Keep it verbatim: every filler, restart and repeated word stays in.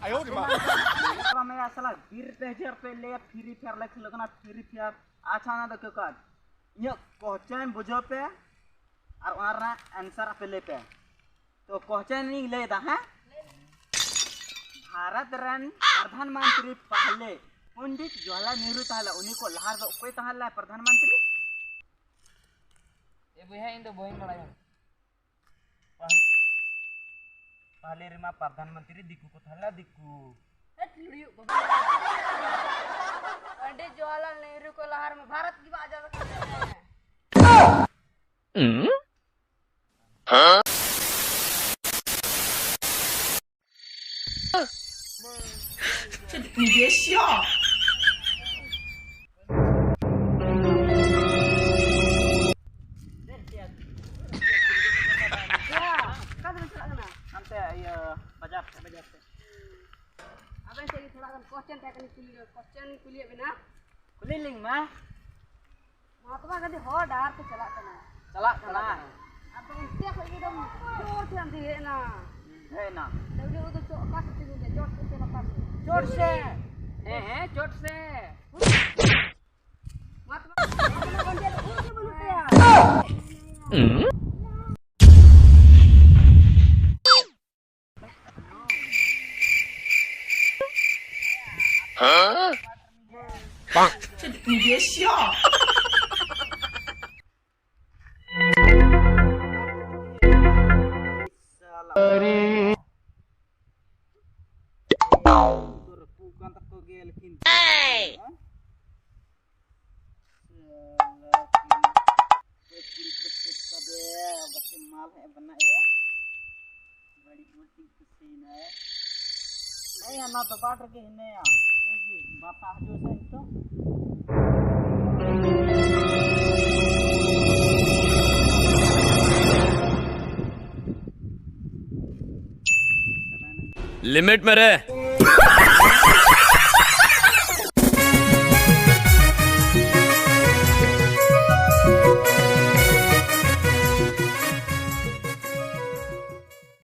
ᱟᱭᱳ ᱨᱮ ᱢᱟ᱾ ᱢᱮᱭᱟ ᱥᱟᱞᱟ, ᱵᱤᱨ ᱯᱮ ᱦᱟᱡᱟᱨ ᱯᱮ ᱞᱟᱹᱭᱟ, Free Fire ᱞᱮ ᱠᱷᱮᱞᱳᱜ ᱠᱟᱱᱟ, Free Fire᱾ ᱟᱪᱪᱷᱟ, ᱚᱱᱟ ᱫᱚ ᱠᱮᱣᱠᱟᱫ, ᱤᱧᱟᱹᱜ question ᱵᱩᱡᱷᱟᱹᱣ ᱯᱮ ᱟᱨ ᱚᱱᱟ ᱨᱮᱱᱟᱜ answer ᱟᱯᱮ ᱞᱟᱹᱭ ᱯᱮ᱾ ᱛᱚ, question ᱤᱧ ᱞᱟᱹᱭ ᱮᱫᱟ, ᱦᱮᱸ? ᱵᱷᱟᱨᱚᱛ ᱨᱮᱱ ᱯᱨᱚᱫᱷᱟᱱ ᱢᱚᱱᱛᱨᱤ ᱯᱟᱦᱞᱮ ᱯᱚᱱᱰᱤᱛ ᱡᱚᱣᱟᱦᱚᱨᱞᱟᱞ ᱱᱮᱦᱨᱩ ᱛᱟᱦᱮᱸ ᱞᱮᱱᱟ, ᱩᱱᱤ ᱠᱚ ᱞᱟᱦᱟ ᱨᱮᱫᱚ ᱚᱠᱚᱭ ᱛᱟᱦᱮᱸ ᱞᱮᱱᱟ ᱯᱨᱚᱫᱷᱟᱱ ᱢᱚᱱᱛᱨᱤ? ᱮ ᱵᱚᱭᱦᱟ, ᱤᱧ ᱫᱚ ᱵᱟᱹᱧ ᱵᱟᱲᱟᱭᱟ᱾ ᱯᱟᱦᱞᱮ ᱨᱮᱢᱟ ᱯᱨᱚᱫᱷᱟᱱ ᱢᱚᱱᱛᱨᱤ ᱫᱤᱠᱩ ᱠᱚ ᱛᱟᱦᱮᱸ ᱞᱮᱱᱟ, ᱫᱤᱠᱩ᱾ ᱦᱮᱴ ᱞᱩᱲᱤᱭᱩᱜ ᱵᱟᱵᱟ᱾ ᱯᱚᱱᱰᱤᱛ ᱡᱚᱣᱟᱦᱚᱨᱞᱟᱞ ᱱᱮᱦᱨᱩ ᱠᱚ ᱞᱟᱦᱟ ᱨᱮᱢᱟ ᱵᱷᱟᱨᱚᱛ ᱜᱮ ᱵᱟᱝ ᱟᱡᱟᱫ ᱟᱠᱟᱱᱟ᱾ ᱭᱟ, ᱚᱠᱟ ᱛᱮᱵᱮᱱ ᱪᱟᱞᱟᱜ ᱠᱟᱱᱟ? ᱦᱟᱱᱛᱮ ᱤᱭᱟᱹ ᱵᱟᱡᱟᱨ ᱥᱮᱫ, ᱵᱟᱡᱟᱨ ᱥᱮᱫ᱾ ᱟᱵᱮᱱ ᱥᱮᱫ ᱜᱮ ᱛᱷᱚᱲᱟ ᱜᱟᱱ question ᱛᱟᱦᱮᱸ ᱠᱟᱱᱟ, ᱠᱩᱞᱤ, question ᱤᱧ ᱠᱩᱞᱤᱭᱮᱫ ᱵᱮᱱᱟ᱾ ᱠᱩᱞᱤ ᱞᱤᱧ ᱢᱟ᱾ ᱢᱚᱦᱟᱛᱢᱟ ᱜᱟᱱᱫᱷᱤ ᱦᱚᱨ ᱰᱟᱦᱟᱨ ᱛᱮ ᱪᱟᱞᱟᱜ ᱠᱟᱱᱟ᱾ ᱪᱟᱞᱟᱜ ᱠᱟᱱᱟ᱾ ᱟᱫᱚ ᱚᱱᱛᱮ ᱠᱷᱚᱡ ᱜᱮ ᱮᱠᱫᱚᱢ ᱡᱳᱨ ᱛᱮ ᱦᱟᱱᱛᱮ ᱦᱮᱡ ᱮᱱᱟ᱾ ᱦᱮᱡ ᱮᱱᱟ᱾ ᱛᱟᱦᱞᱮ ᱩᱱᱤ ᱫᱚ ᱪᱚ-, ᱚᱠᱟ ᱥᱮᱫ ᱛᱮ ᱧᱩᱨ ᱮᱱᱟ? ᱪᱚᱴ ᱥᱮᱫ ᱥᱮ ᱞᱟᱛᱟᱨ ᱥᱮᱫ? ᱪᱚᱴ ᱥᱮᱫ᱾ ᱦᱮᱸ, ᱦᱮᱸ, ᱪᱚᱴ ᱥᱮᱫ᱾ ᱢᱚᱦᱟᱛᱢᱟ ᱜᱟᱱᱫᱷᱤ ᱫᱚ ᱩᱵ ᱜᱮ ᱵᱟᱹᱱᱩᱜ ᱛᱟᱭᱟ᱾ ᱨᱟᱹᱯᱩᱫ ᱠᱟᱱ ᱛᱟᱠᱚ ᱜᱮᱭᱟ, ᱞᱮᱠᱤᱱ ᱥᱟᱞᱟ ᱠᱩᱲᱤ ᱠᱚ ᱥᱮᱫ ᱠᱟᱫᱮ, ᱵᱟᱥᱮ ᱢᱟᱞ ᱦᱮ ᱵᱟᱱᱟ ᱮ᱾ ᱵᱟᱹᱲᱤᱡ ᱵᱩᱞ ᱴᱷᱤᱠ ᱠᱩᱥᱤᱭᱮᱱᱟ᱾ ᱦᱮᱸ, ᱚᱱᱟ ᱫᱚ ᱵᱟᱴ ᱨᱮᱜᱮ ᱦᱮᱱᱟᱭᱟ᱾ ᱴᱷᱤᱠ ᱜᱮ, ᱵᱟᱥᱟ ᱦᱤᱡᱩᱜ ᱥᱮ ᱱᱤᱛᱚᱜ᱾ लिमिट में रहे।